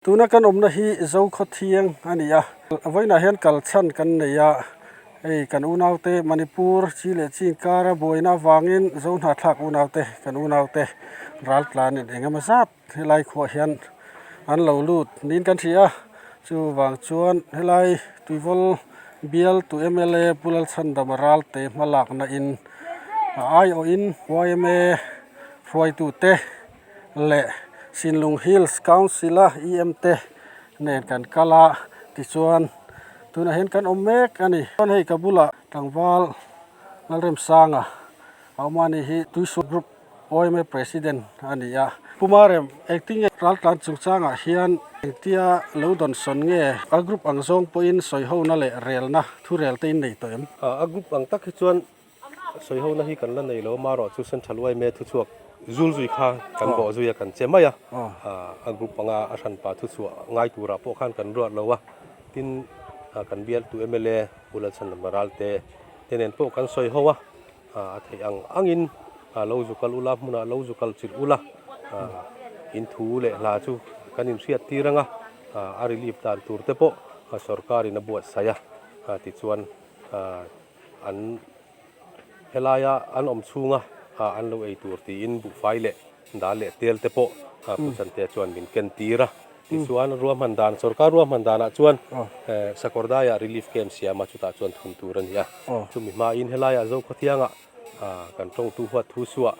Tuna kan awmna hi Zokhawthiang a ni a, vawiinah hian kal chhan kan nei a, hei kan unaute Manipur chi leh chi inkara buaina avangin Zohnahthlak unaute kan unaute ral tlanin eng emaw zat helai khuah hian an lo lut niin kan hria a, chuvang chuan helai Tuivawl bial tu mla Pu Lalchhandama Ralte hmalakna in a aiawhin yma hruaitute leh Sinlung Hills Council a EM te nen kan kal a tichuan tunah hian kan awm mek a ni chuan hei ka bulah tlangval Lalremsanga a awm a ni hi Tuisual Group yma President a ni a Pumarem engtin nge raltlan chungchangah hian engtia lo dawnsawn nge a group ang zawng pawhin sawihona leh relna thurel te in nei tawh em? A group ang tak hi chuan Sawihona hi kan la nei lo, amaherawh chu Central yma thuchhuak zul zui kha kan bawh zui a, kan che mai a, a group anga a hranpa thuchhuah ngai turah pawh khan kan ruat lo a, tin kan bialtu mla Pu Lalchhandama Ralte te nen pawh kan sawi ho a, a theih ang angin lo zu kal ula, hmunah lo zu kal chilh ula, in thu leh hla chu kan inhriat tir ang a, a relief dan tur te pawh sorkarin a buatsaih a, tichuan. An helaia an awm chhunga an lo ei tur tiin buhfai leh dal leh tel te pawh Pu Chante chuan min ken tir a. Tichuan ruahman dan sorkar ruahman danah chuan Sakawrdaiah relief camp siam a chutah chuan thun tur a ni a. Chumi hmain helaiah Zokhawthiangah kan tawngtu huat thu suah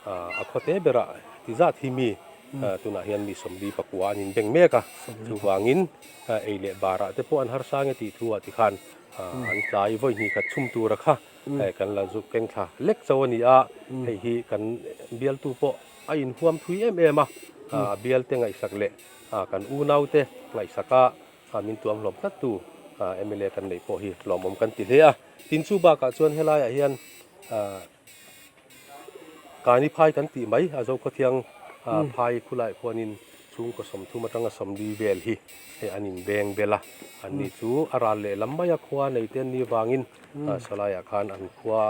a khawte berah ti zat hi mi tunah hian mi 44 an inbeng mek a. Chuvangin ei leh barah te pawh an harsa nge tih thu ah tikhan An tlai vawi hnih khat chhum tura kha kan la zuk keng thla lek chauh a ni a, hei hi kan bialtu pawh a inhuam thui em em a, a bialte ngaihsak leh kan unaute ngaihsaka min tuam hlawm tlattu mla kan neih pawh hi lawmawm kan ti hle a. Tin chu bakah chuan helaiah hian Kani phai kan tih mai a Zokhawthiang phai khulaiah khuanin chhungkaw 30 atanga 40 vel hi hei an inbeng bel a, anni chu a ral leh lam maia khua nei te an nih vangin salaiah khan an khua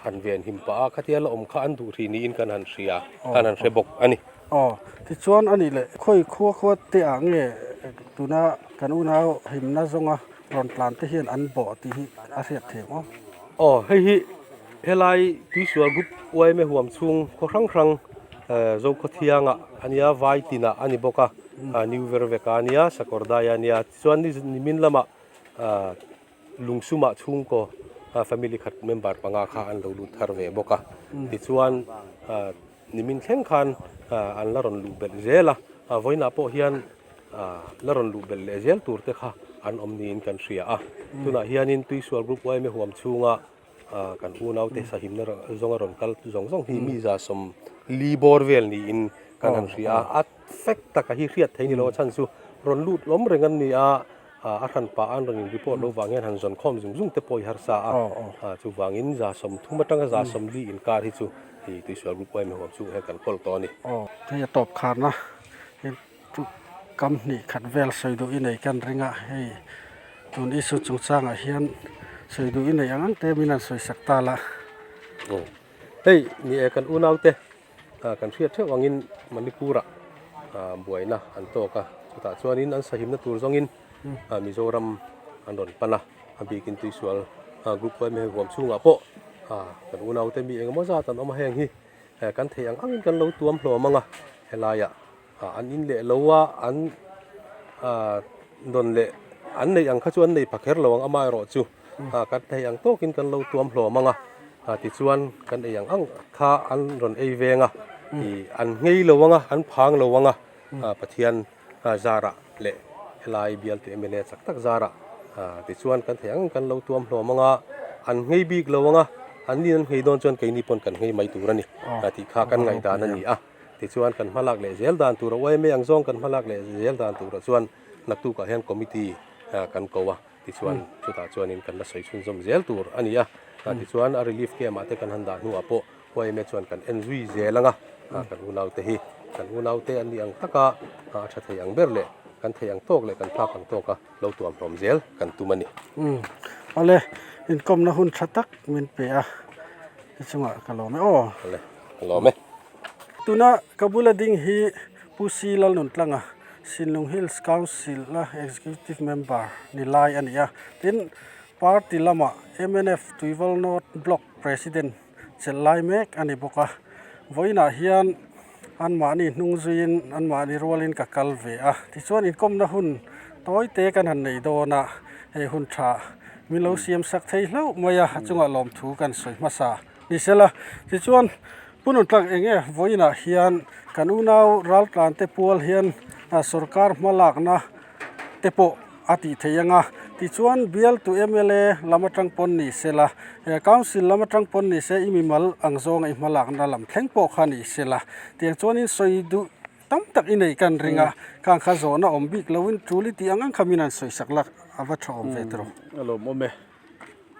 han ven him pah a, khatia la awm kha an duh hrih niin kan han hria, kan han hre bawk a ni. Aw, tichuan a nih leh khawi khua khua te ah nge tuna kan unau himna zawnga rawn tlan te hian an bawh tih hi a hriat theih ang aw? Aw, hei hi Helai Tuisual Group yma huam chhung khaw hrang hrang Zokhawthiangah a nia, Vaitinah a ni bawk a, New Verveka a nia, Sakawrdai a nia. Tichuan nimin lamah Lungsumah chhungkaw family khat member panga kha an lo lut thar ve bawk a. Tichuan nimin thleng khan an la rawn luh belh zel a, vawiinah pawh hian la rawn luh belh leh zel tur te kha an awm niin kan hria a. Tunah hianin Tuisual Group yma huam chhunga kan unaute sahimna zawnga rawn kal zawng zawng hi mi 40 bawr vel niin kan han hria a, a fek taka hi hriat thei ni lo a chhan chu rawn lut lawm reng an ni a, a hran pah an rawn in report lo vang hian han zawn khawm zung zung te pawh hi harsa a, chuvangin 30 atanga 40 inkar hi chu hei Tuisual Group yma huam chhungah hian kan kawl tawh a ni. Hei a tawp kharna hi chu kam hnih khat vel sawi duh i nei kan ring a, hei tun issue chungchangah hian sawi duh i nei ang ang te min han sawi sak ta la. Hei ni e kan unaute kan hriat theuh angin Manipur ah buaina an tawk a, chutah chuanin an sahimna tur zawngin Mizoram an rawn pan a, a bikin Tuisual group yma huam chhungah pawh kan unaute mi engemaw zat an awm a, heng hi kan theih ang angin kan lo tuam hlawm ang a, helaiah an in leh lo a, an dawn leh an neih ang kha chu an nei pha kher lo ang, amaherawh chu kan theih ang tawkin kan lo tuam hlawm ang a, tichuan kan ei ang ang kha an rawn ei veng a, ih an nghei lo ang a, an phang lo ang a, Pathian zarah leh helai bialtu mla chak tak zarah tichuan kan theih ang kan lo tuam hlawm ang a, an nghei bik lo ang a, an ni an nghei dawn chuan keini pawn kan nghei mai tur a ni tih kha kan ngaihdan a ni a. Tichuan kan hmalak leh zel dan tur a yma ang zawng kan hmalak leh zel dan turah chuan naktukah hian committee kan ko a, tichuan chutah chuanin kan la sawi chhunzawm zel tur a ni a. Tichuan a relief camp ah te kan han dah hnuah pawh yma chuan kan en zui zel ang a, kan unaute hi kan unaute an nih ang taka a tha thei ang ber leh kan thei ang tawk leh kan phak ang tawka lo tuam hlawm zel kan tum a ni. Umm awle inkawmna hun tha tak min pe a, chungah ka lawm e aw. Awle ka lawm e. Tuna ka bula ding hi Pu Si Lalnuntlanga, Sinlung Hills Council a Executive Member ni lai a ni a. Tin, party lamah mnf Tuival North Block President chelh lai mek a ni bawk a. Vawiinah hian anmahni hnung zuiin anmahni rualin ka kal ve a. Tichuan inkawmna hun tawi te kan han nei dawn a, hei hun tha min lo siam sak thei hlauh mai a, a chungah lawmthu kan sawi hmasa ni sela. Tichuan Pu Nuntlak eng nge vawiinah hian kan unau raltlante pual hian sorkar hmalakna te pawh a tih theih ang a, tichuan bialtu mla lam atang pawn ni sela, council lam atang pawn ni se i mimal ang zawnga i hmalakna lam thleng pawh kha ni sela, tiang chuanin sawi duh tam tak i nei kan ring a, khang kha zawhna awm bik loin tul i tih ang ang kha min han sawi sak lak a va tha awm ve tawh. A lawmawm e.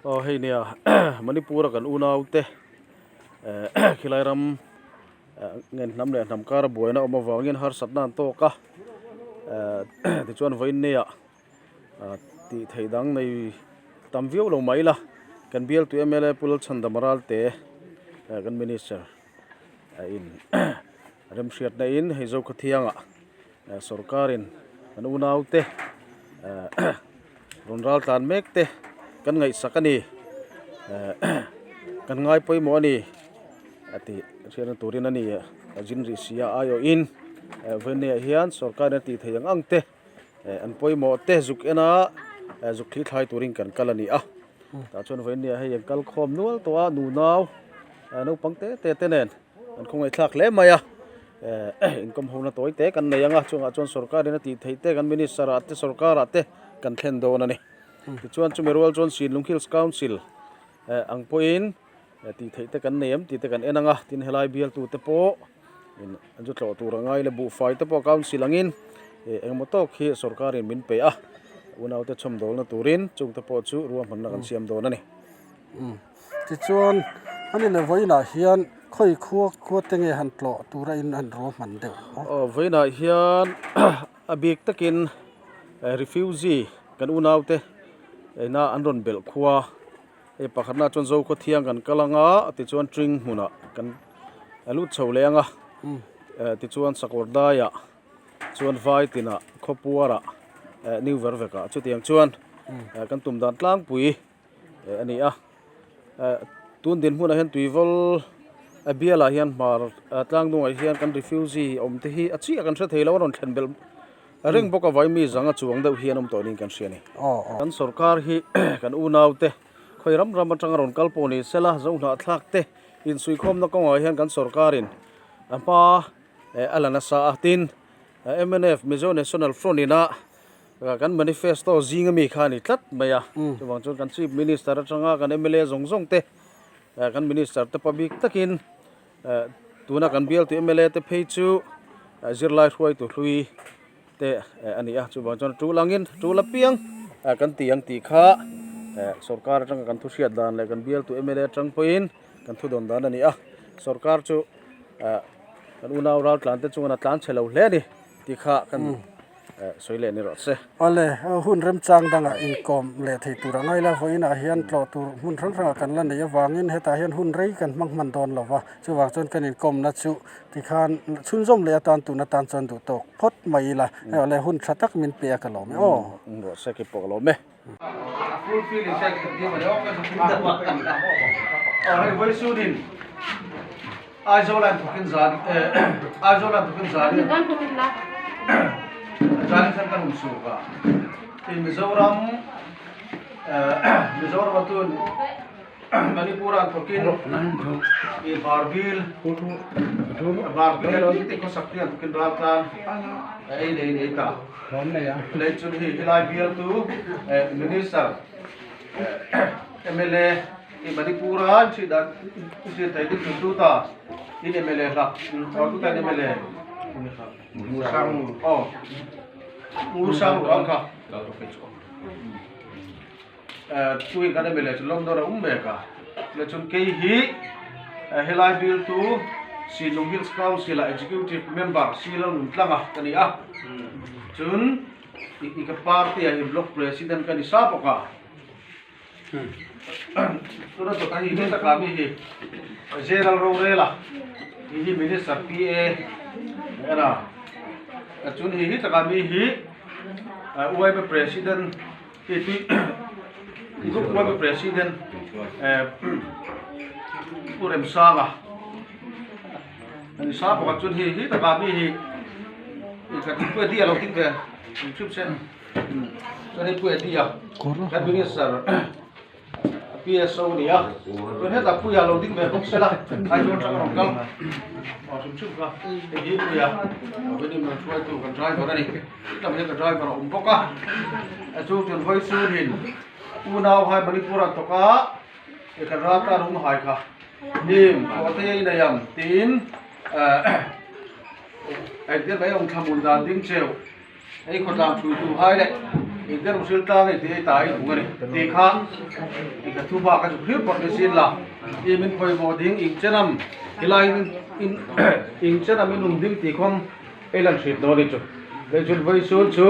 Aw hei nia Manipur a kan unaute Khilai ram ngen hnam leh hnam kara buaina awm avangin harsatna an tawk a, tichuan vawiin neia tih theih dang nei tam viau lo mai la, kan bialtu mla Pu Lalchhandama Ralte kan minister in remhriatna in hei Zokhawthianga sorkarin kan unaute rawn ral tlan mek te kan ngaihsak a ni kan ngai pawimawh a ni a tih hriatna turin a ni a zin rih si a aiawhin vawiin hian sorkarin a tih theih ang ang te an pawimawh te zuk en a zuk thli thlai turin kan kal a ni a tah chuan vawiin hei an kal khawm nual tawh a nunau naupang te te te nen. An khawngaihthlak hle mai a, inkawm hona tawi te kan nei ang a, chungah chuan sorkarin a tih theih te kan minister ah te sorkar ah te kan thlen dawn a ni. Tichuan chumi rual chuan Sinlung Hills Council ang pawhin tih theih te kan nei em tih te kan en ang a, tin helai bialtu te pawh in an chu tlawh tur a ngai le buhfai te pawh council angin engemaw tawk hi sorkarin min pe a, unaute chhawmdawlna turin chungte pawh chu ruahmanna kan siam dawn a ni. Tichuan a ni leh vawiinah hian khawi khua khua te nge han tlawh tura in han ruahman deuh aw. Aw vawiinah hian a bik takin refugee kan unaute ina an rawn belh khua hei pakhatna chuan Zokhawthiang kan kal anga tichuan Tring hmunah kan lut chho leh anga tichuan Sakawr daiah chuan vai tinah khawpuarah New Vervekah chutiang chuan kan tum dan tlangpui. a ni a tun dinhmunah hian tuivawl a bialah hian hmar tlang hnungah hian kan refugee awm te hi a chiah kan hre thei lo a rawn thlen belh reng bawk a vai mi zanga chuang deuh hi an awm tawh niin kan hria a ni kan sorkar hi kan unau te khawi ram ram atanga rawn kal pawh ni sela zohnahthlak te insuihkhawmna kawngah hian kan sorkarin a hma a la nasa a tin mnf Mizo National Front ina Kan manifesto zing ami kha a ni tlat mai a, chuvang chuan kan Chief Minister atanga kan mla zawng zawng te, kan Minister te pabik takin tuna kan bialtu mla te phei chu zirlai hruaitu hlui te a ni a, chuvang chuan tul angin tul apiang kan ti ang tih kha sorkar atanga kan thu hriat dan leh kan bialtu mla atang pawhin kan thu dawn dan a ni a, sorkar chu kan unau raltlan te chuan a tlan chhe lo hle a ni tih kha kan. Sawi leh ni rawh se. Awle, hun remchang dangah inkawm leh thei tur a ngai la, vawiinah hian tlawh tur hmun hrang hrangah kan la neih avangin hetah hian hun rei kan hmang hman dawn lo va, chuvang chuan kan inkawmna chu tikhan chhunzawm leh atan tun atan chuan duh tawk phawt mai ila, hei awle hun tha tak min pe a ka lawm e aw. Rawh se ki pawh ka lawm e. Chuan hei hi takah mi hi UIB President hei tui Group UIB President Pu Remsanga a ni sa bawk a chuan hei hi takah mi hi Pu Eddie a lo ding ve inscription chuan hei Pu Eddie a kan Minister. PSO nia chuan hetah puia lo ding ve bawk sela Aizawl atanga rawn kal aw hrim hrim kha hei hi puia Avenue man hruaitu kan driver a ni hetam hian ka driver a awm bawk a chu chuan vawi chhungin unau hai Manipur an thawk a he kan ral tan hung hai kha hnim thawhte a inei ang tiin eh engtin mai awm thlamun dan ding cheu. Hei khawtlang thui tu hai leh engte rawng hril tlang hei tih hei ta hi hung a ni tih kha i ka thu bak a chu hlir pawh ni sin la i min pawimawh ding ing chenam helai in in ing chenam in um ding tih khawm ei lan hrit dawn ni chu lei chun vawi chun chu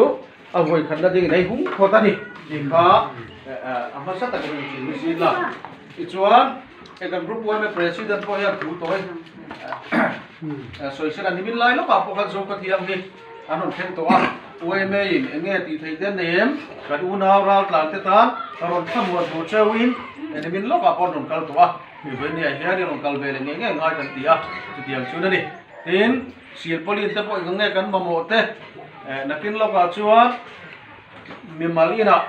a vawi khatna ding in hei hung khawt a ni tih kha a hmasa tak in chin ni sin la tichuan hei kan group yma president pawh hian thu tawi sawisel a ni min lai lawkah pawh khan zo ka thiang hi. An rawn thleng tawh a, UMA in eng nge tih theih te nem kan unau raltlan te tan rawn thlamuan tur cheuhin nimin lawkah pawh an rawn kal tawh a, Mivainia hian i rawn kal ve leh ngei ngei ngai kan ti a, chutiang chuan a ni. Tin, silpauline te pawh eng nge kan mamawh te nakin lawkah chuan mimal inah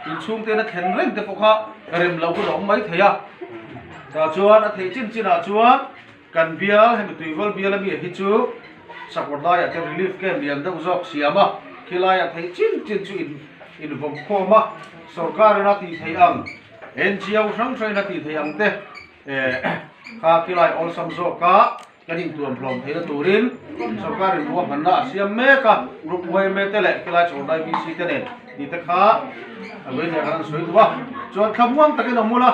inchhung tena thlen reng te pawh kha rem loh hun a awm mai thei a, tah chuan a theih chin chinah chuan Kan bial, hemi Tuivawl bial ami hi chu Sakawr laiah te relief camp lian deuh zawk siam a, khilaiah theih chin chin chu in invawm khawm a, sorkar in a tih theih ang, NGO hrang hrang in a tih theih ang te kha khilai awlsam zawka kan intuam hlawm theihna turin sorkar in ruahmanna a siam mek a, group yma te leh khilai Chawlhnai VC te nen tih te kha a veihneh kan han sawi duh a, chuan thlamuang takin awm ula.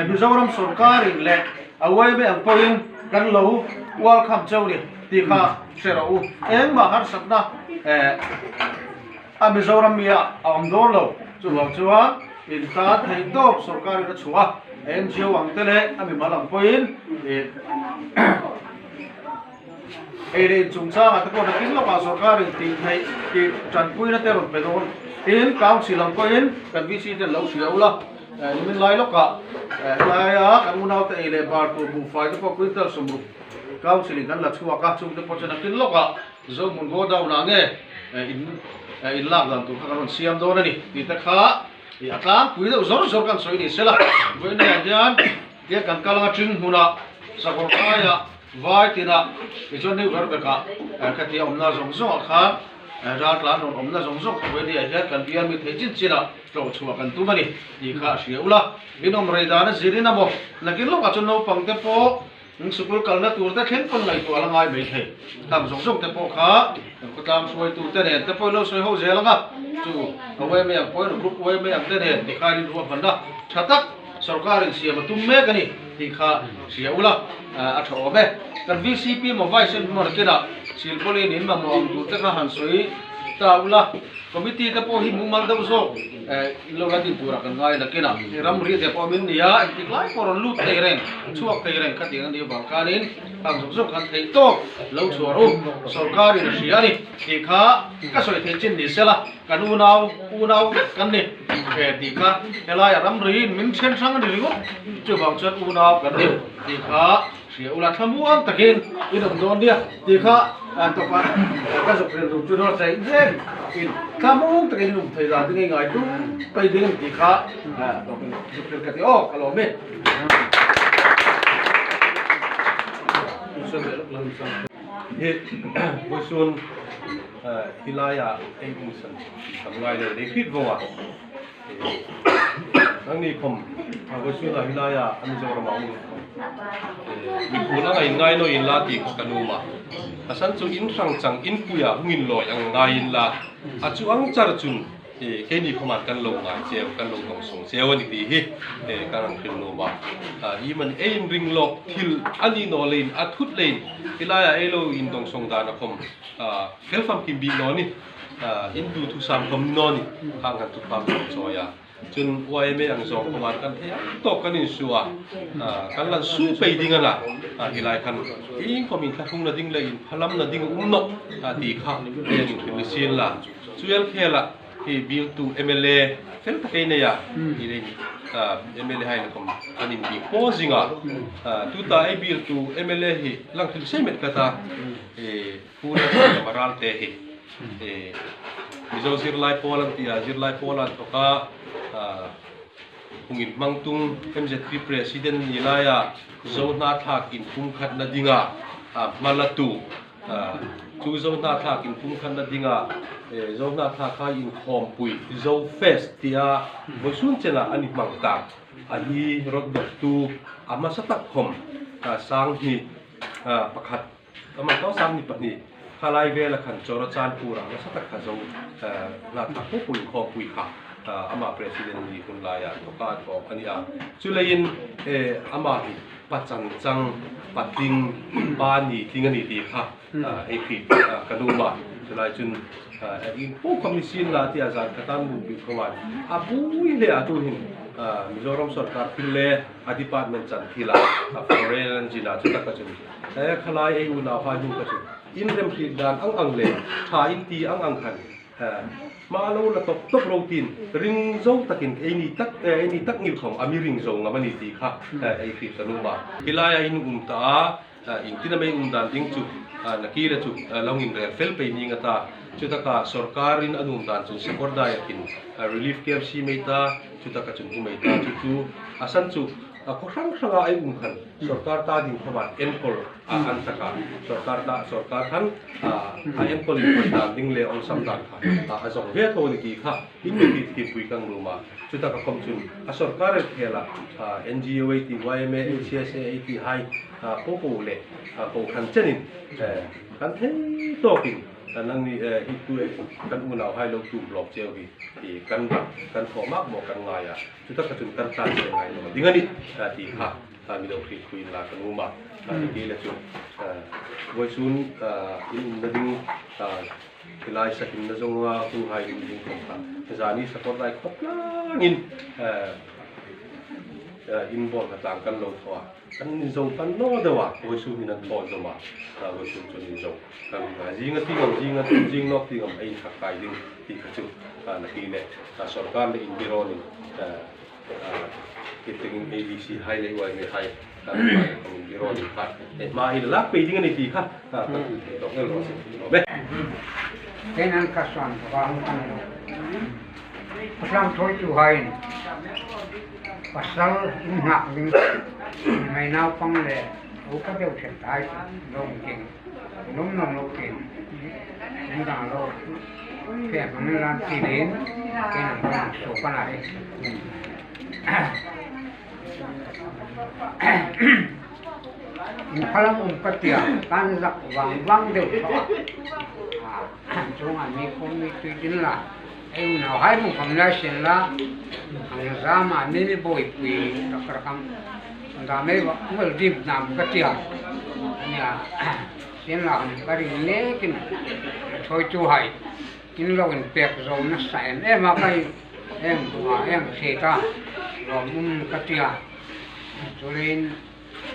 Mizoram sorkarin leh a uaime ang pawhin kan lo welcome cheu ni tih kha hre rawh u. Engmah harsatna a Mizoram mi ah a awm dawn lo. Chuvang chuan in tan theih tawp sorkarin a chhuah a, NGO ang te leh a mimal ang pawhin ei leh in chungchangah te pawh nakin lawkah sorkarin tih theih tih tanpuina te rawn pe dawn. Tin, council ang pawhin kan VC ten lo hria ula. Nimin lai lawkah helaia kan unaute ei leh bar tur buhfai te pawh quintal 60 council in kan la chhuak a, chungte pawh chuan a kin lawkah Zohmun godown ah nge in in lak dan tur kha kan rawn siam dawn a ni tih te kha a tlangpui deuh zawr zawr kan sawi ni sela. Vawiinah hian tia kan kal anga Tring hmunah Sakawr kaiah Vai tinah tichuan New Vervekah khatia awmna zawng zawngah khan raltlan rawn awmna zawng zawng kha vawiinah hian kan bial mi thei chin chinah tlawh chhuah kan tum a ni tih kha a hria ula. In awm rei dan a zirin a maw? Nakin lawkah chuan naupang te pawh sikul kalna tur te thleng pawn ngaihtuah la ngai mai thei. Khang zawng zawng te pawh kha kan khawtlang hruaitu te nen te pawh in lo sawi ho zel ang a, chu a yma ang pawhin group yma ang te nen tikhain in ruahmanna tha tak sorkar in siam a tum mek a ni tih kha hria ula a tha awm e. Kan vcp maw vice maw nakinah silpauline in mamawh ang tur te kha han sawi ta ula. Committee te pawh hi mumal deuh zawk in lo la din turah kan ngai nakin a, ramri te pawh min nia, engtik lai pawh rawn lut thei reng, chhuak thei reng kha tiang a nih avang khanin khang zawk zawk khan theih tawk lo chhuah ru, sorkar in a hria a ni tih kha ka sawi theih chin ni sela, kan unau unau vek kan ni tih kha helaiah ramri in min then hrang a ni ringawt, chuvang chuan unau kan ni tih kha. Hria ula thlamuang takin in awm dawn nia tih kha tawpa ka zuk rilru chu nawr chei reng in thlamuang takin in awm thei dan ding ei ngai tum pei ding tih kha zuk rilru ka ti aw ka lawm e. Hi vawisun hilai ah ei um san tam ngai lo nei hrit vawng a. Nangni khawm vawisun ah helai ah a Mizoram ah awm mipun anga in ngai nawi in la tih kha ka num a, a san chu in hrang chang in pui ah hung in lawi ang ngai in la a chu ang char chun keini khawm ah kan lo ngai cheu kan lo dawng sawng cheu a ni tih hi ka rang hrilh num a, i man ei in ring lawk thil a ni naw lein a thut lein helai ah ei lo in dawng sawng dan a khawm fel famkim bik naw ni. In duhthusam hlawm ni naw ni, khang han thuphang hlawm chawi a. Chun yma ang zawng kawngah kan thei ang tawk kan insu a, kan lan su pei ding a la, tilai khan eng kawm inthlahrung na ding leh inphalam na ding a um nawk tih kha hei an inhrilh ni sin la. Chuel khel ah hei biltu mla fel tak ei nei a, mla hain kawm an inbik paw zing a, tuta ei biltu mla hi lang thil sei met kata Pu Lalchhuanglama Ralte hi Mizo zirlai pawl an ti a, zirlai pawl an thawk a, Hungin Hmangtung MZP President ni laia Zohnahthlak inpumkhatna dinga hma la tu, chu Zohnahthlak inpumkhatna dinga Zohnahthlak kha inkhawmpui Zofest tia vawisun chenah an inhmang tak a hi rawt dawttu a hmasa tak khawm Sanghnih pakhat. Amah tawh Sangni pahnih khalai vela khan Chawra Chanpurah nasa tak kha zo hnathak pawh pui inkhawmpui kha amah President ni hun laia thawka a thawk a ni a. Chuleiin amah hi pa changchang, patling, pa ni tling a ni tih kha hei khi ka nu mah chulai chun in pawh kha mi sin la tia zan khata nu pui khawngaih a bui hle a tuhin Mizoram sorkar thil leh a department chan thila foreign engine ah chu taka chun He khalai ei unau hai hnu kha chu in remhrit dan ang ang leh tha in ti ang ang khan hma lo la tawp tawp ro tin ring zo takin ei ni tak ei ni tak ngil khawm a mi ring zo ngam a ni tih kha ei hrip ta lum a. Helai a in um ta a, in tin a mei um dan ding chu Nakira chu lo ngin rel fel pei ning a ta. Chutaka sorkar in a num dan chu Sakawrdai a khin relief camp si mei ta, chutaka chun hu mei ta chu chu a san chu A khaw hrang hranga ei um khan sorkar ta ding khawmah enkawl a an tak a, sorkar ta sorkar khan a enkawl in hawi dan ding leh awlsam dan kha a zawng ve tho a ni tih kha in mi tih tih pui kang rum a, chuta ka kawm chun a sorkar el khel a NGO ei tih yma, NCSA ei tih hai pawh pawh leh kohhran chenin kan thei tawkin Kan ang ni e, hi tu e, kan unau hai lo tum lawk cheu hi i kan rak kan thawh mak maw kan ngai a, chuta kha chun kan tlan che ngai lo a ding a ni tih kha mi lo hrih phui in la kan um a, ni ti le chu vawichun in um na ding tilai sakin na zawng a hu hai in ding khawm kha zani sakawr lai khawp tlangin in bawlhla tlang kan lo thawh a. Kan inzo tan lo deuh a, Vawisu min an thaw zawm a, Vawisu chuan inzo kan zinga ti ngam zinga tum zing nawk ti ngam a inthak kai ding tih kha chu Naki leh sorkar leh inbirawnin Kittingin ABC hai leh YMA hai kan inbirawnin kha hma hi la lak pei ding a ni tih kha kan tu thei tawh ngel rawh se tih lawm e. Kenan ka suan vang a ni lo. Khawtlang thawitu hain Pasal in nghak ding ngai naupang le upa deuh ṭhen thai chu lawng king lawm nawm lo king in dang lo fe hmang in lan chi in kein ang khan so ka na hi in phalam um ka tia kan zak vang vang deuh thaw a chungah mi khawm mi tui din la. Ei unau hai mung kham lai sin la ang zama mi mi bawi pui rak rak ang da mei wa ngal dim nam ka tia ania sin la han ka ring lekin thoi tu hai in lo in pek zo na sa em em a kai em bunga em theta lawm um ka tia chulin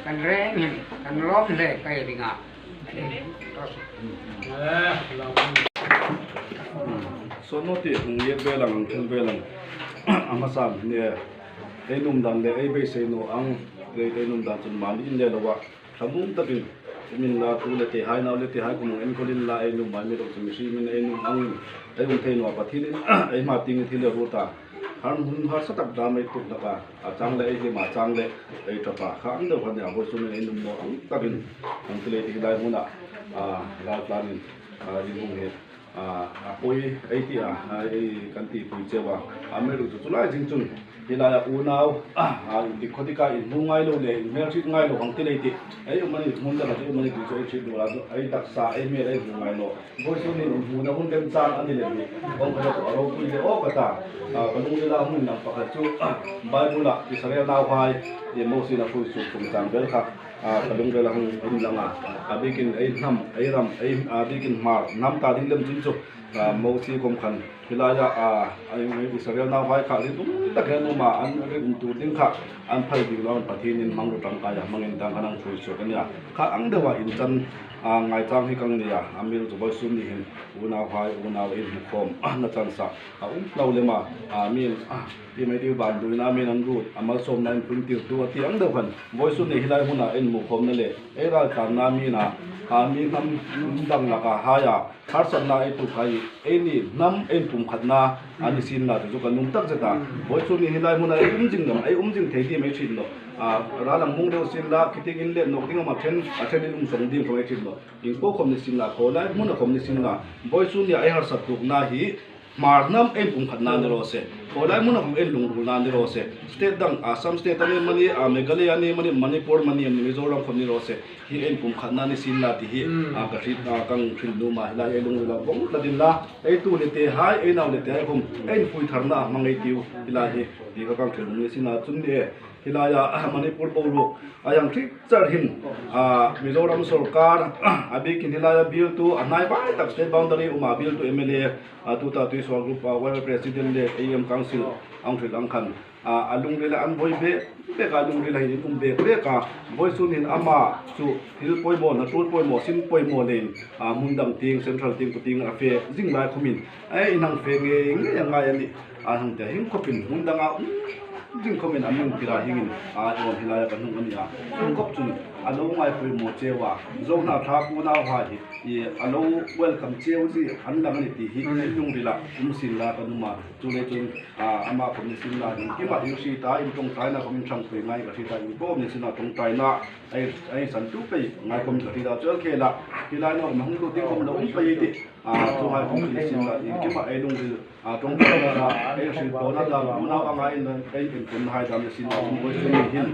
kan reng hin kan lawm hle kai ringa. Saw ti hung lian vel ang ang thil vel ang a hmasa ang hi nia ei num dan leh ei beisei nu ang leh ei num dan chu mahni in leh lo a thlamuang takin min la thu leh tih hai nau leh tih hai kum ang enkawl in la ei num mai mi loh chu mihring in ei num ang in ei um thei nuah Pathian in ei hma ting in thil a rut a har hun harsa tak da mai tuk hlak a. A chang leh ei hlim a chang leh ei tha pa kha ang deuh kha nia vawi chungin ei num maw ang takin an ti leh tih lai hmunah ral tlanin in hung hi a pawi ei tih a ei kan tih pui cheu a a hmel duh chu chulai zing chun helaiah unau indik khaw dika inhmu ngai lo leh inhmel hrit ngai lo ang ti leh tih ei awm a ni hmun dangah chu awm a ni tih chu ei hrit duh a ei taksa ei hmel ei hmu ngai lo. Vawi chu nin hmuhna hun remchang a ni leh ni. Kawng khat chu a ropui leh awk a ta. Ka lunglila hmun dang pakhat chu Bible ah Israel nau hai i Moses-in a hrui chuk chungchang vel kha ka lungrel a hung in lang a. A bikin ei hnam, ei ram, ei a bikin hmar hnam ta ding lem chin chu Moses kawm khan. Helaia Israel nau vai kha rinawm tak hian awm a, an rinawm tur ding kha an phal bik lo a, Pathianin hmang ru tangkai a hmangin tang khan an hruai chhuak a nia. Kha ang deuha inchan ngaichang hi ka ang nia, a mil chu vawi sum nihin unau hai unau inhmukhawm na chance a awm lo lem a, mi Ti mai tiu van duina min an rut a malsawmna in phun tir tu a ti ang deuh khan vawi sun nei helai hmunah en hmuh khawmna leh ei ral tlanna mina ah mi hnam dang lakah haia harsatna ei tuk kai ei ni hnam ein pum khatna an ni sin la chu chu kan nung tak zet a vawi sun ni helai hmunah ei um jing lam ei um jing thei ti mai thin lo ah ral ang hmung deuh sin la khiting in let nawk ding awm a then a then in um sawng ding khawm ei thin lo ing pawh khawm ni sin la khaw lai hmun a khawm ni sin la vawi sun ni ei harsat tukna hi Hmar hnam en pumkhat nan ni rawh se, khawilai hmun a hmu en lungrul nan ni rawh se, state dang Assam state a ni mani, Meghalaya a ni mani, Manipur mani a ni Mizoram khawp ni rawh se, hi en pumkhat nan ni sin la ti hi ka hrit ka hrilh nu mah helai ei lungrul ah bawng tlat in la ei tu ni te hai ei nau ni te hai khum en pui thar na a hmang ei tiu helai hi ti ka kang hrilh nu ni sin a chun ni e. Helaia Manipur boruak a yang thik char hin Mizoram sorkar a bikin helaia bialtu a hnai vai tak state boundary awma bialtu mla tuta Tuisual group a YY president leh AEM council ang hrilh ang khan a lungrila an vawi bek bek a lungrila hi in um bek bek a vawi chunin ama chu thil pawimawh hna tul pawimawh sin pawimawh nen hmun dang ting central ting puting a fe zing lai khawmin e inang fe ngei ngei a ngai a ni. A hnung te hing khawpin hmun danga um ding khawmin an nung tira hingin a awn helai a ka hnung a ni a. Chung khawp chun a lo ngai pawimawh cheu a, Zohna thla pu nau ha hi i a lo welcome cheu chi an lang a ni tih hi in lung ril ah um sin la ka num a. Chu lei chun amah khawp ni sin la in kimah in hri ta in tawngtai na khawp in thang pui ngai ka hri ta in pawh ni sin a tawngtai na a in san tu pei ngai khawp in ka hri ta chuan khel a tilai na awm a hung lut ding khawp lo um pei tih chungai khawp chu ni sin la in kimah ei lung ril A tawng pawh a ei hrilh pawh na dang unau anga in ei in pun hai dam sin a chung vawi chu ni hin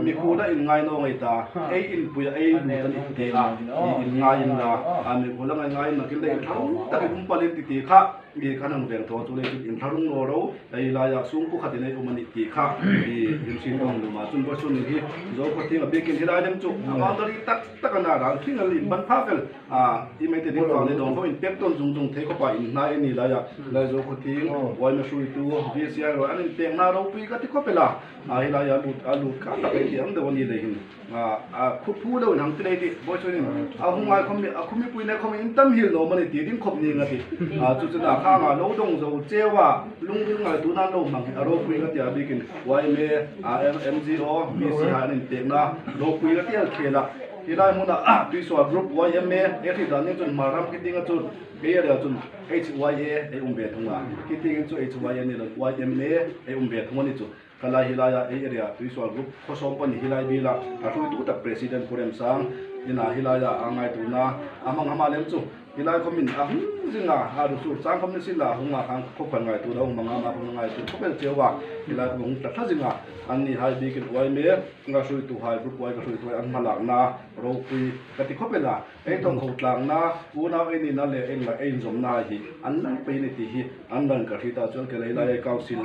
mi khu la in ngai no ngei ta ei in pui a ei lut an in te a i in ngai in la a mi khu la ngai ngai in nakin la in tharung tak in um pal in ti ti kha i khan ang veng thaw chu lei chu in tharung no ro ei lai ah sung pu khat in ei um ani ti kha i in hrin ang lu ma chung vawi chu ni hi zo khaw thing a bikin hi lai lem chu a boundary tak tak ana ral thing al in ban phak el A i mai te ding vang leh dawng ho in pek tawn zung zung thei khawpa in hnai a ni lai a, Laizo khawthing, Uaina hruaitu, VCI erawh an in pek na ropui ka ti khawp ela, a helai a lut a lut kha tak ei tih ang deuh a ni leh hin a khu phu deuh in hang ti lei tih bawi chuan in a hu ngai khawm a khu mipui nei khawm in tam hil nawm a ni tih ding khawp ni nga ti a chu chuna khang ah lo dawng zo cheu a lungril ngai tun an lo hmang hi a ropui ka ti a bikin yma MGO VCI an in pek na ropui ka ti a khel a. Helai hmunah Tuisual Group yma he hri dan ning chuan hmar ram khitinga chu kei a rel chun HYA ei um ve thung a, khitingin chu HYA ni lo yma ei um ve thung a ni chu. Khalai helaiah ei area Tuisual Group khawsawm pahnih helai bila a hruaitu tak President Pu Remsang inah helaiah a ngai tuna a hmang hama lem chu helai khawmin a hung zinga a ru sur chang khawm ni sin la a hunga khan khawphan ngai tur a hung manga mah khawm ngai tur khawpel cheu a helai khawm a hung tla thla zinga an ni hai bikin yma Ka hruaitu hai Rupuai ka hruaitu hai an hmalakna ropui ka ti khawp ela, ei tawng ho tlangna unau ei nihna leh eng lah ei inzawmna hai hi an lang pei a ni tih hi an lang ka hri ta chuan kelei lai ei council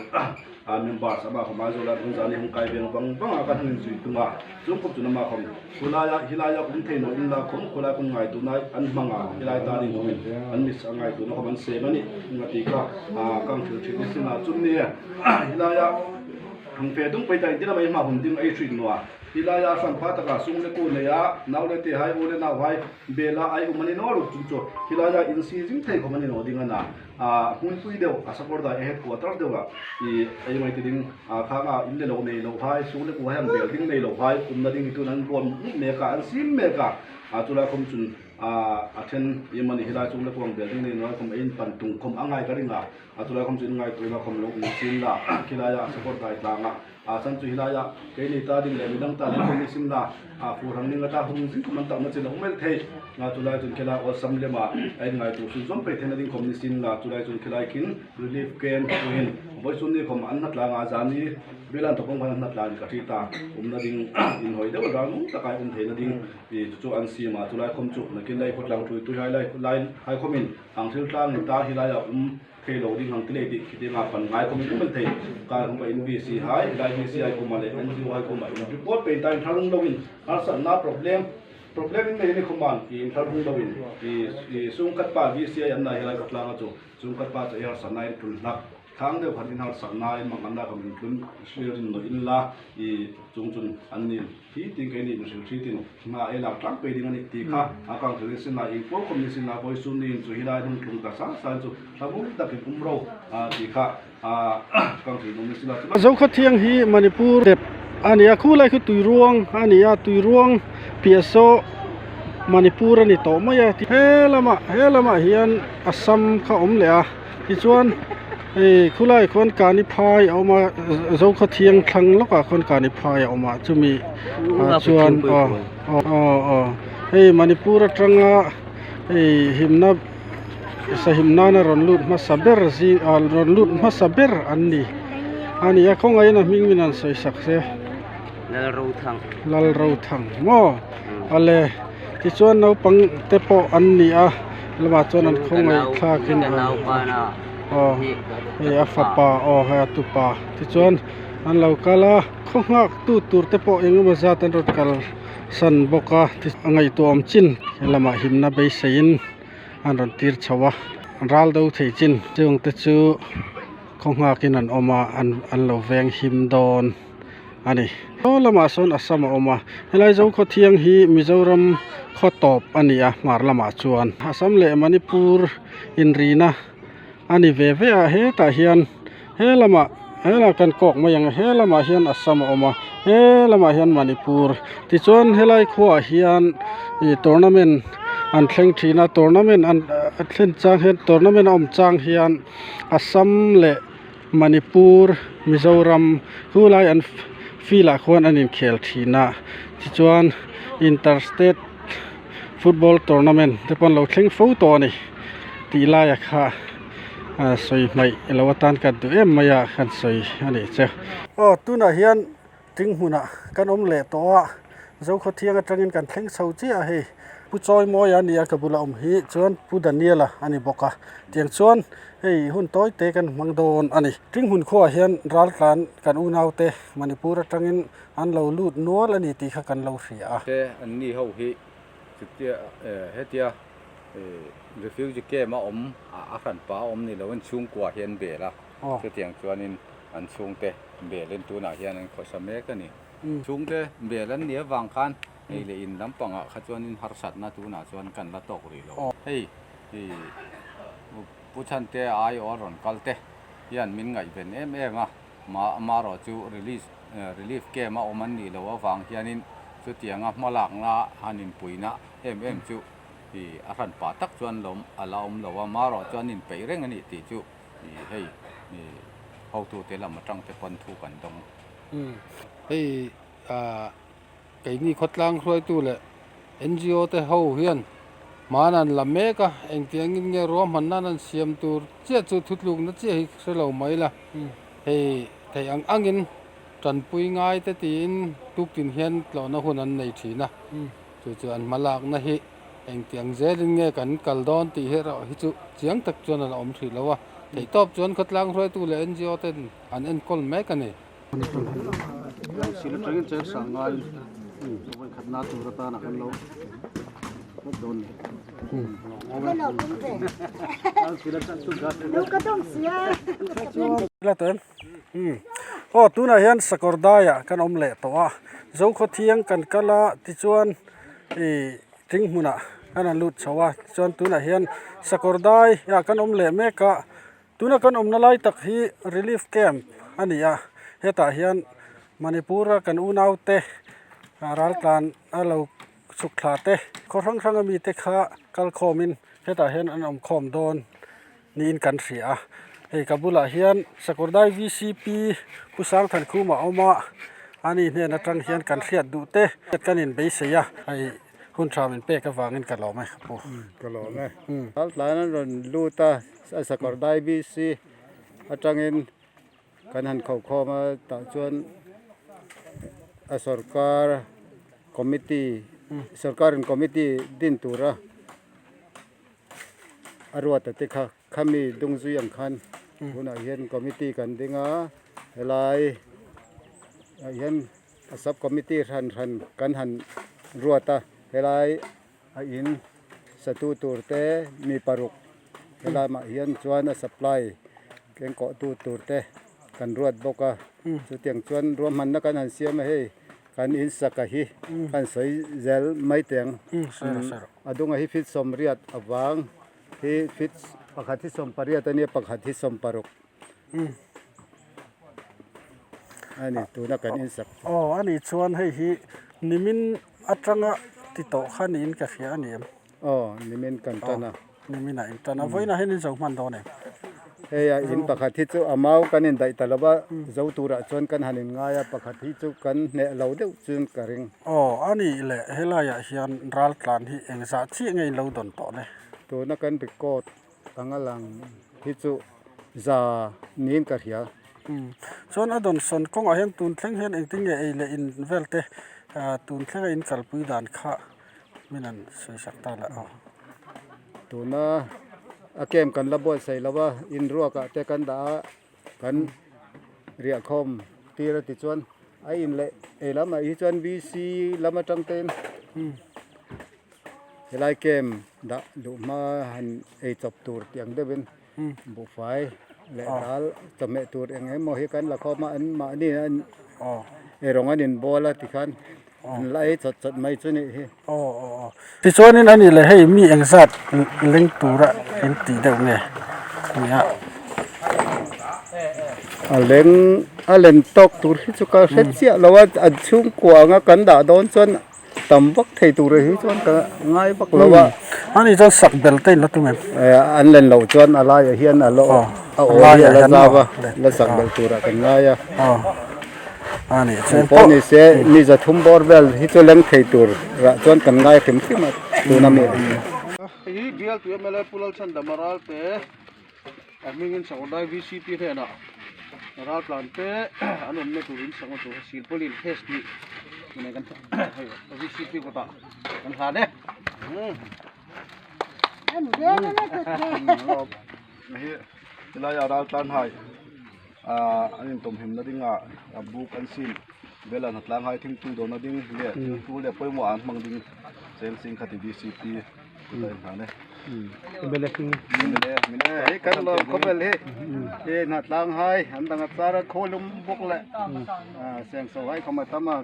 a members ama khawm Aizawl ah Hmunzani hung kai veng vang vang a kan hung inzui tung a, chung khawp chun ama khawm khulaia hilaia um thei nawh in la khawm khulai kun ngai tuna an hmang a hilai tan in awmin an miss a ngai tuna khawm an sem a ni nga ti kha kang thil thin ni sin a chun ni hilaia Thung fe dung pei tai dila mai hma hun ding ei hrin nua. Ti lai a hran pha taka sung le ku nei a, nau le te hai u le nau hai bel a ai um ani no ruk chung chu ti lai a in si zing thei khawm ani no ding ana. A hmun pui deuh a sakawr dai a head quarter deuh a i ei mai ti ding a khang a in le lo nei lo hai sung le ku hai ang bel ding nei lo hai um na ding hi tun an ruam mek a an sim mek a a chulai khawm chun a a then i mani helai chung le ku ang bel ding nei no khawm a in pan tung khawm a ngai ka ring a. A chulai khawm chu in ngai tuna khawm lo in sim la, khilai ah support dai tlang a, a chan chu hilai ah kei nei ta ding leh midang ta ding khawm i sim la, a fur hang ning ata hung zing khawm an tak na chin a awm el thei, nga chulai chun khilai awlsam lem ah a in ngai tur sun zawm phei theihna ding khawm ni sim la, chulai chun khilai khin relief camp pawhin vawi chun ni khawm an hna tlang a zani bilan thawk awm khan an hna tlang in ka hri ta, awmna ding in hawi deuh ral nung tak a awm theihna ding i chu chu an sim a, chulai khawm chu nakin lei khawtlang thui tui hai lai lai hai khawm in. Ang thil tlang in ta hi lai ah um thei lo ding ang ti lei tih khi ding ah pan ngai khawm in um an thei. Kai hum a in VC hai, lai VC ai kum ah leh NGO ai kum ah in report pe in ta in tharung lo in harsatna problem. Problem in nei ani khuman i inthlar hung lo in i i sungkhat pa VCI an nai helai khawtlang a chu chungkhat pa chu i harsat na in tlun hlak thang deuh khat in harsak na in mang an na kam in tlun hrir in nawih in la i chung chun an ni hi tin kei ni min hrilh hri tin hna ei lak tlang pei ding ani tih kha a kang thil in sin a ing fo khawm ni sin a vawi sum ni in chu helai hnung tlung ta sang sang chu thlamung tak in um ro a tih kha Zokhawthiang hi Manipur dep a ni a, khulai khu tuiruang a ni a, tuiruang piah saw Manipur a ni tawh mai a, he lamah he lamah hian Assam kha a awm leh a, tichuan hei khulai khuan Kaniphai a awm a, Zokhawthiang thlang lawkah khuan Kaniphai a awm a, chumi ah chuan aw aw aw hei Manipur atanga hei himna. Sahim nana rawn lut hmasa ber zing ah rawn lut hmasa ber an ni a ni a khawngaihin a hming min han sawi sak se Lalrothang Lalrothang maw ale tichuan naupang te pawh an ni a lamah chuan an khawngaih thlakin aw hei a fapa aw hei a tupa tichuan an lo kal a khaw nghak tu tur te pawh eng emaw zat an rawn kal san bawk a a ngaihtuah awm chin he lamah himna beiseiin an rawn tir chho a ral do thei chin chung te chu khaw nghakin an awm a an an lo veng him dawn a ni saw lamah sawn Assam a awm a helai Zokhawthiang hi Mizoram khaw tawp a ni a hmar lamah chuan Assam leh Manipur inrina a ni ve ve a hetah hian he lamah he lamah kan kawk mai ang a he lamah hian Assam a awm a he lamah hian Manipur tichuan helai khuaah hian ih tournament an thleng thin a tournament an a thlen chang hian tournament a awm chang hian Assam leh Manipur Mizoram chu lai an field ah khuan an inkhel thin a tichuan inter state football tournament te pawh an lo thleng fo tawh a ni tih laia kha sawi hmaih lo atan ka duh em mai a kan sawi a nih chu. Aw tunah hian ting hmunah kan awm leh tawh a Zokhawthiang atangin kan thleng chho chiah a hei Pu Chawimawia a ni a ka bula awm hi chuan Pu Daniela a ni bawk a tiang chuan hei hun tawi te kan hmang dawn a ni. Ting hmun khuaah hian raltlan kan unaute Manipur atangin an lo lut nual a ni tih kha kan lo hria a. Te an ni ho hi chutia hetia refugee camp a awm a hranpa a awm ni lo in chhungkua hi an bel a chutiang chuanin an chhungte belin tunah hian an khawsa mek a ni. Chhungte bel an nih avang khan hei leh in lampangah kha chuanin harsatna tunah chuan kan la tawk rih lo. Hei Pu Chhante aiawh a rawn kal te hian min ngaihven em em a. Amaherawh chu release relief camp a awm an nih loh avang hianin chutianga hmalakna han inpuina em em chu ih a hran pah tak chuan lawm a la awm lo a, amaherawh chuan inpeih reng a nih tih chu ih hei ih hotute lam atang te pawn thu kan dawng. Hei ah keini khawtlang hruaitu leh NGO te ho hian hman an la mek a, engtiangin nge ruahman nan an siam tur chiah chu thutlukna chiah hi hre lo mai la, hei theih ang angin tanpui ngai te tiin tuktin hian tlawhna hun an nei thin a, chu chu an hmalakna hi engtiang zelin nge kan kal dawn tih hi erawh hi chu chiang tak chuan a la awm hrih lo a, theihtawp chuan khawtlang hruaitu leh NGO ten an enkawl mek a ni. Aw tunah hian sakawr daiah kan awm leh tawh a Zokhawthiang kan kal a tichuan ih thing hmunah kan han lut chho a tichuan tunah hian sakawr daiah kan awm leh mek a. Tuna kan awmna lai tak hi relief camp a ni a, hetah hian Manipur a kan unaute raltlan a lo chhuk thla te khaw hrang hrang ami te kha kal khawmin hetah hian an awm khawm dawn niin kan hria a, hei ka bulah hian Sakawrdai VCP Pu Sangthankhuma a awm a, ani hnen atang hian kan hriat duh te kan inbeisei a, hei. Hun tha min pek avangin ka lawm e ka pu. Ka lawm e. Raltlan an rawn lut a, a sakawr dai BC atangin kan han khauhkhawm a, tah chuan a sorkar committee sorkarin committee din tura a ruat a te kha khami dungzui ang khan tunah hian committee kan ding a, helai ah hian. A sub committee hran hran kan han ruat a. Helai a in satu tur te mi paruk helai mah hian chuan a supply keng kawh tu tur te kan ruat bawk a chutiang chuan ruahmanna kan han siam a hei kan in saka hi kan sawi zel mai teh ang a dunga hi feet sawmriat avang hi feet pakhat hi sawmpariat a nia pakhat hi sawmparuk. A ni tuna kan insak chu. Aw a nih chuan hei hi nimin atanga ti tawh kha niin ka hria a ni em? Aw nimin kan tan a. Nimin ah in tan a vawiinah hian in zo hman dawn em? Hei a in pakhat hi chu a mau kan indaih ta lo va zo turah chuan kan han inngai a pakhat hi chu kan hneh lo deuh chuan ka ring. Aw a nih leh helaiah hian raltlan hi engzah chiah nge in lo dawn tawh le? Tuna kan record Anga lang hi chu za niin ka hria. Umm. Chuan a dawn sawn kawngah hian tun thleng hian engtin nge ei leh in vel te tun thlenga in kalpui dan kha min han sawi sak ta lah aw. Tuna a camp kan la buatsaih lo a, in ruakah te kan dah a, kan riah khawm tir a ti chuan a in leh ei lamah hi chuan VC lam atang te in. Helai camp dah duh hma han ei chawp tur tih ang deuhin buhfai leh dal chawhmeh tur eng emaw hi kan la khawm a an mahni an eirawng an inbual a tikhan an la ei chawt chawt mai chu nih hi. Tichuanin a nih leh hei mi engzat leng tura in tih deuh nge nia. A leng a len tawk tur hi chu ka hre chiah lo a an chhungkua anga kan dah dawn chuan. Tam vak thei tur hi chuan ka ngai vak lo a. Ani chuan sak bel te in la tum em? An len loh chuan a laiah hian a la a aw hi a la zau a, la sak bel turah kan ngai a. Ani chuan pawh ni se mi za thum bawr vel hi chu leng thei tur rah chuan kan ngai hrim hrim a tuna mi. Hei hi bialtu mla Pu Lalchhandama Ralte a hmingin Sakawrdai VCP hnenah raltlan te an awmna tur in sakna tur silpawlin phase hnih tuna kan hei VCP kawtah kan hlan e. Helai ah raltlan hai an intawmhimna dingah buk an sim velah hnatlang hai thingtui dawhna ding leh thil tul leh pawimawh an hmang ding cheng sing khati VCP kawtah in hlan e. Hei kan lawm khawvel hi hi hnatlang hai an dang a char a khawlum bawk leh sengso hai khawm a tam a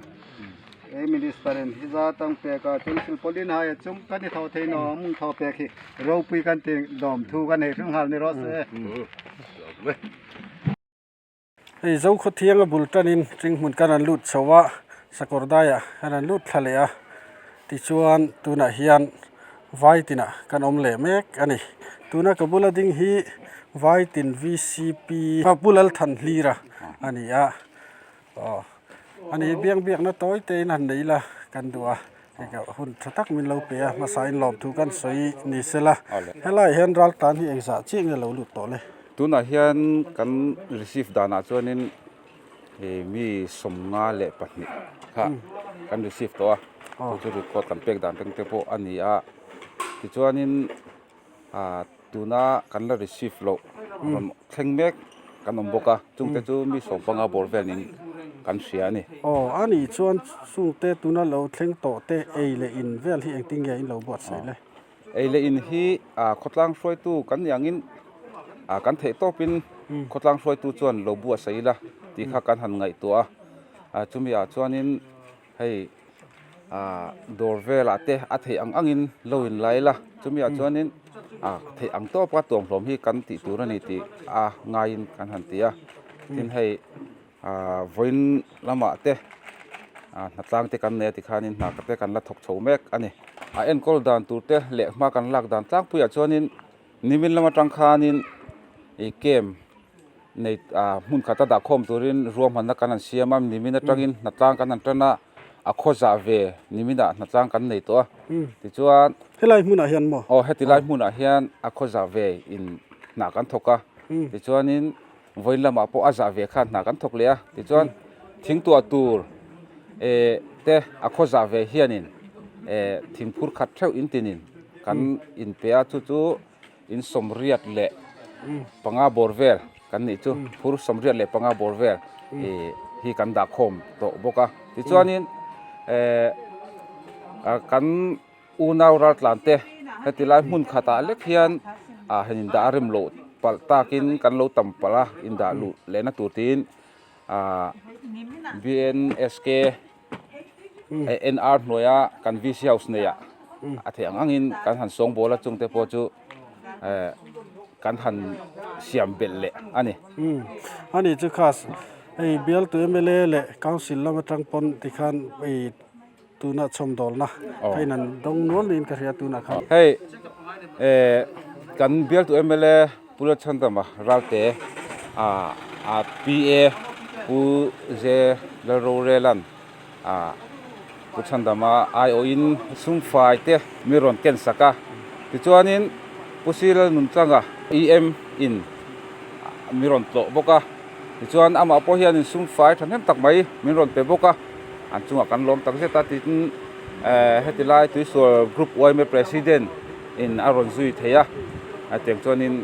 hei minister in hi za tang pek a chuan silpawlin hai a chung kan i tho thei no a mung tho pek hi ropui kan ti lawm thu kan hei hring nghal ni rawh se. Hei Zokhawthianga bul tanin Tringhmun kan an lut chho a, Sakawrdaiah kan an lut thla leh a, tichuan tunah hian Vaitinah kan awm leh mek a ni. Tuna ka bula ding hi Vaitin VCP Pu Lalthanhlira a ni a, aw a ni biang biakna tawi tein han nei ila kan duh a, hei ka hun tha tak min lo pe a, hmasain lawmthu kan sawi ni sela, helaiah hian raltlan hi engzah chiah nge lo lut tawh le? Tunah hian kan receive danah chuanin ih mi 52 kha kan receive tawh a chu chu record kan pek dan reng te pawh a ni a tichuanin ah tuna kan la receive loh rawn thleng mek kan awm bawk a chungte chu mi 15 bawr vel niin kan hria a ni. Aw a nih chuan chungte tuna lo thleng tawh te ei leh in vel hi engtin nge in lo buatsaih le? Ei leh in hi khawtlang hruaitu kan nih angin kan theih tawpin khawtlang hruaitu chuan lo buatsaih ila tih kha kan han ngaihtuah a, chumi ah chuanin hei dawr velah te a theih ang angin lo in la ila chumi ah chuanin theih ang tawpa tuamhlawm hi kan tih tur a ni tih a ngaiin kan han ti a, tin hei. Vawiin lamah te hnatlang te kan nei a tikhanin hna te kan la thawk chho mek a ni. A enkawl dan tur te leh hma kan lak dan tlangpuiah chuanin nimin lam atang khanin ih camp nei hmun khata dah khawm turin ruahmanna kan han siam a, nimin atangin hnatlang kan han tan a, a khaw zah ve niminah hnatlang kan nei tawh a tichuan Helai hmunah hian maw? Aw heti lai hmunah hian a khaw zah ve in hna kan thawk a tichuanin Vawiin lamah pawh a zah ve khan hna kan thawk leh a, tichuan thingtuah tur eh te a khaw zah ve hianin eh thingphur khat theuh in tinin kan inpe a, chu chu in 85 bawr vel kan nih chu, phur 85 bawr vel eh hi kan dah khawm tawh bawk a, tichuanin eh. Kan unau raltlan te heti lai hmun khatah lek hian ah han indah a rem loh palh takin kan lo tam palh a indah luh lehna tur tiin ah B_N_S_K N_R hnuaia kan V_C house neiah a theih ang angin kan han sawngbawl a chungte pawh chu eh kan han siam belh leh a ni. Ani chu khas hei bialtu M_L_A leh council lam atang pawn tikhan hei. Tuna chhawmdawlna ka in an dawng nual niin ka hria tunah khan. Hei eh kan bialtu mla Pu Lalchhandama Ralte ah a PA Pu Ze Lalrorelan ah Pu Chhandama aiawhin sumfai te mi rawn ken sak a. Tichuanin Pu Si Lalnuntlanga EM in mi rawn tlawh bawk a. Tichuan amah pawh hianin sumfai thahnem tak mai min rawn pe bawk a. An chungah kan lawm tak zet a tin eh heti lai tuisual group yma president in a rawn zui thei a hetiang chuanin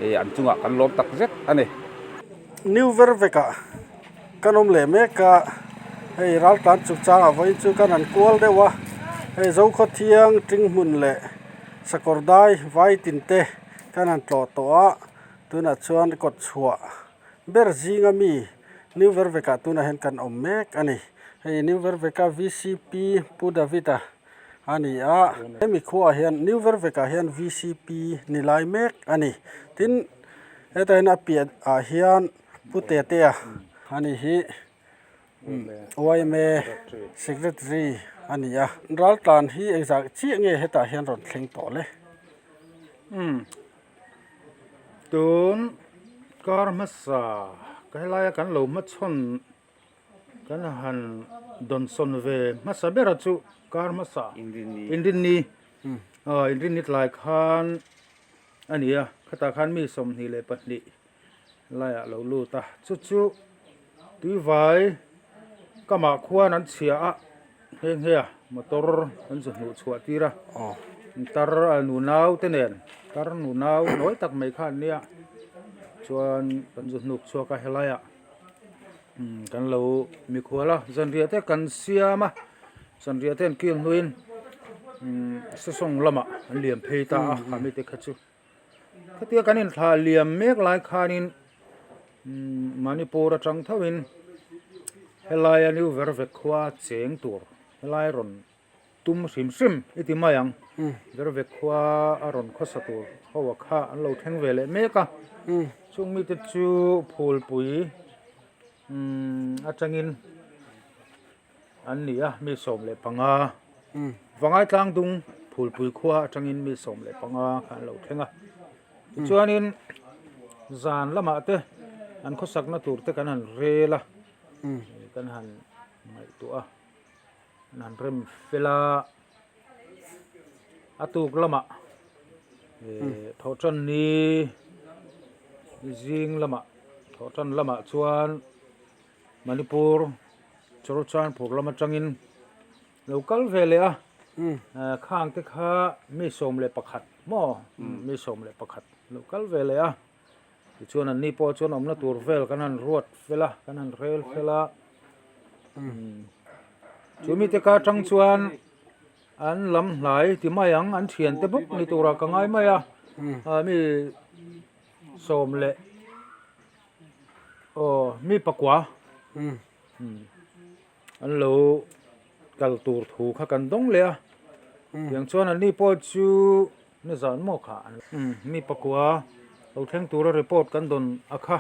ih an chungah kan lawm tak zet a ni. New Vervek-ah kan awm leh mek a, hei raltlan chungchangah vawiin chu kan han kual deuh a, hei Zokhawthiang Tinghmun leh Sakawrdai Vaitin te kan han tlawh tawh a, tunah chuan kawtchhuah ber zinga mi New Vervek-ah tunah hian kan awm mek a ni. Hei New Vervek-a VCP Pu David-a a ni a, hemi khuaah hian New Vervek-ah hian VCP ni lai mek a ni. Tin, hetah hian a piah ah hian Pu Tetea a ni hi yma Secretary a ni a. Raltlan hi engzah chiah nge hetah hian rawn thleng tawh le? Umm. Tun kar hmasa ka helaia kan lo hmachhawn kan han dawnsawn ve hmasa bera chu kar hmasa inrinni aw inrinni tlai khan a ni a khatah khan mi 22 laiah a lo lut a chu chu tuivai kamah khuan an chhia a nghe nghe a motor an zu hnuh chhuah tir a tar nunau te nen tar nunau nawi tak mai kha an nia chuan kan zu hnuk chhuak a helai ah kan lo mikhual a zanriah te kan siam a zanriah te an kil hnuin sesawng lamah an liam phei ta a khami te kha chu. Khatia kan inthlah liam mek lai khanin Manipur atang thoin helaia New Vervek khua cheng tur helai rawn tum hrim hrim i ti mai ang Vervek khua a rawn khawsa tur ho a kha an lo thleng ve leh mek a chung mite chu phulpui atangin An ni a, mi 15. Vangai Tlangdung Phulpui khua atangin mi 15 kha an lo thleng a. Tichuanin zan lamah te an khawsakna tur te kan han rel a, kan han ngaihtuah a, kan han rem fel a. A tuk lamah thawhtan ni zing lamah thawhtan lamah chuan Manipur Churachandpur lam atangin lo kal ve leh a, khang te kha mi 11 maw mi 11 lo kal ve leh a, tichuan an ni pawh chuan awmna tur vel kan han ruat fel a, kan han rel fel a, chu mite ka atang chuan an lam hnai ti mai ang an thiante bawk ni turah ka ngai mai a, mi sawm leh Aw mi pakua an lo kal tur thu kha kan dawng leh a tiang chuan an ni pawh chu nizan maw kha mi pakua lo thleng tura report kan dawn a kha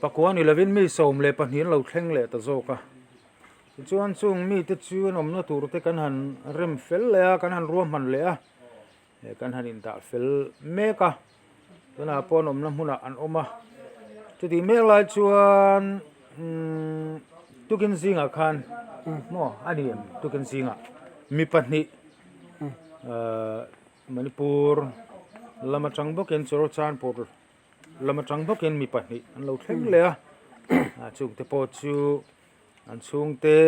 pakua ni lovin mi 12 an lo thleng leh ta zawk a tichuan chung mite chu an awmna tur te kan han rem fel leh a kan han ruahman leh a. He kan han indah fel mek a tunah pawh an awmna hmunah an awm a chutih mek lai chuan umm tukin zingah khan maw a ni em tukin zingah mi pahnih ahh Manipur lam atang bawkin Churachandpur lam atang bawkin mi pahnih an lo thleng leh a ah chungte pawh chu an chhungte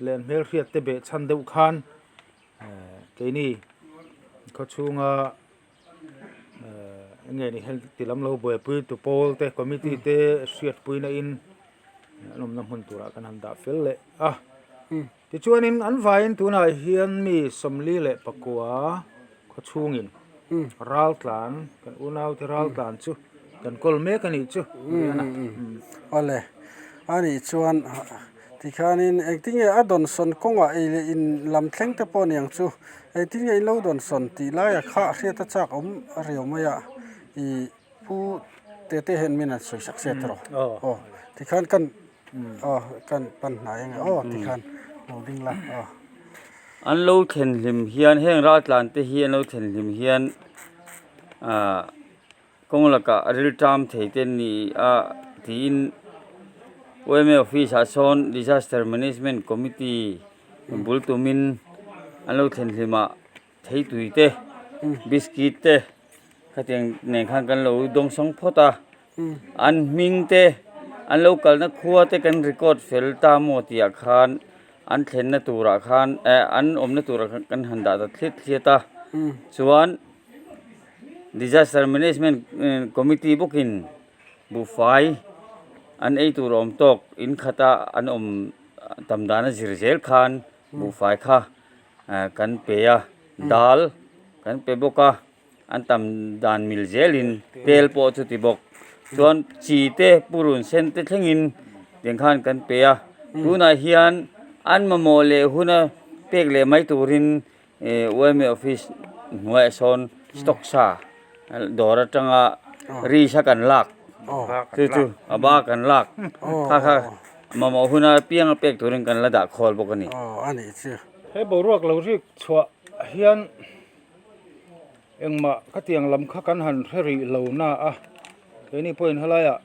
leh an hmelhriat te behchhan deuh khan. Keini khawchhunga eng nge ni hel ti lam lo buaipui tu pawl te committee te hriatpuina in an awmna hmun turah kan han dah fel leh a. Tichuanin an vaiin tunah hian mi 49 khawchhungin raltlan kan unaute raltlan chu kan kawl mek a nih chu Riana. Awle, a nih chuan tikhanin engtinge a dawnsawn kawngah ei leh in lam thleng te pawh niang chu engtinge in lo dawnsawn tih laia kha hriat a chak awm riau mai a ih Pu Tete hian min an sawi sak se tiraw? Aw tikhan kan aw kan pan hnai ange aw tikhan lo ding la aw. An lo thlen hlim hian heng raltlan te hi an lo thlen hlim hian ah kawng lakah rilṭam thei te an ni a tiin yma office ah sawn disaster management committee bul tumin an lo thlen hlim ah Theitui te, biscuit te khatiang nen khan kan lo dawngsawng phawt a, an hming te an lo kalna khua te kan record fel ta maw tih ah khan an thlenna turah khan eh an awmna turah khan kan han dah ta thliat thliat a, chuan disaster management committee bawkin buhfai an ei tur awm tawk in khata an awm tam dana zir zel khan buhfai kha. Kan pe a, dal kan pe bawk a, an tam dan mil zelin tel pawh chu ti bawk. Chuan chi te purun sen te thlengin tiang khan kan pe a, tunah hian an mamawh leh huna pek leh mai turin yma office hnuaiah sawn stock sa dawr atanga risk a kan lak chu chu a ba kan lak kha kha Mamawh huna pianga pek turin kan la dah khawl bawk a ni. Aw a nih chu. He boruak lo rik chhuah hian engmah khatiang lam kha kan han hre rih lo na a, keini pawhin helaiah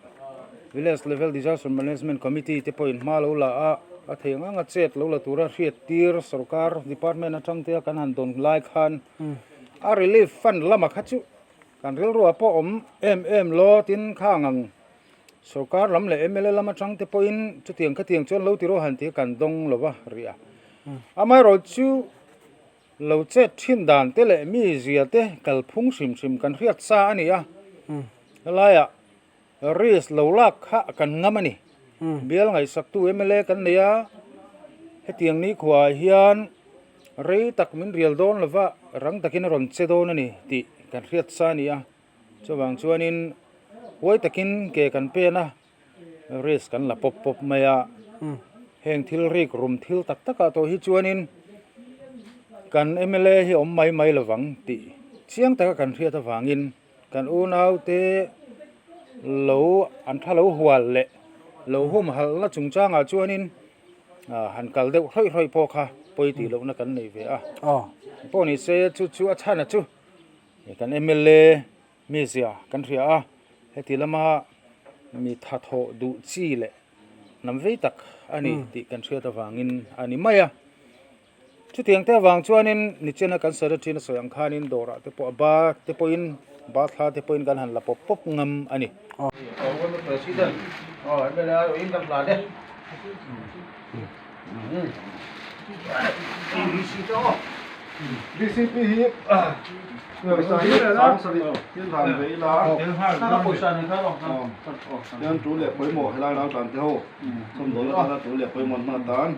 Village Level Disaster Management Committee te pawhin hma lo la a, a thei ang anga chet lo la tura hriattir sorkar department atang te a kan han dawn lai khan a relief fund lama kha chu kan rilruah pawh awm em em lo tin khang ang Sorkar lam leh mla lam atang te pawhin chutiang khatiang chuan lo ti rawh han tih kan dawng lo va rih a. Amaherawh chu lo chet thin dan te leh mi zia te kalphung hrim hrim kan hriat sa a ni a. Helaiah risk lo lak kha kan ngam a ni. Bial ngaihsaktu mla kan nei a, hetiang nikhuaah hian rei tak min rial dawn lo va, rang takin a rawn che dawn a ni tih kan hriat sa a ni a. Chuvang chuanin huai takin ke kan pen a, risk kan la pawp pawp mai a. Heng thil rik rum thil tak takah tawh hi chuanin kan mla hi awm mai mai lovang tih chiang taka kan hriat avangin kan unaute lo an tha lo hual leh lo humhalhna chungchangah chuanin han kal deuh hrawih hrawih pawh kha pawi tih lohna kan nei ve a. Pawh ni se chu chu a chhan a chu. Kan mla mizia kan hria a, heti lama mi tha thawh duh chi leh hnam vei tak a ni tih kan hriat avangin a ni mai a. Chutiang te avang chuanin nichina kan secretary a sawi ang khanin dawrah te pawh a ba te pawhin ba thla te pawhin kan han la pawp pawp ngam a ni. DCP hi pawisa hi 70 thil hlan ve ila hian tul leh pawimawh helai ral tlan te ho chawmdawl atana tul leh pawimawh an hman atan.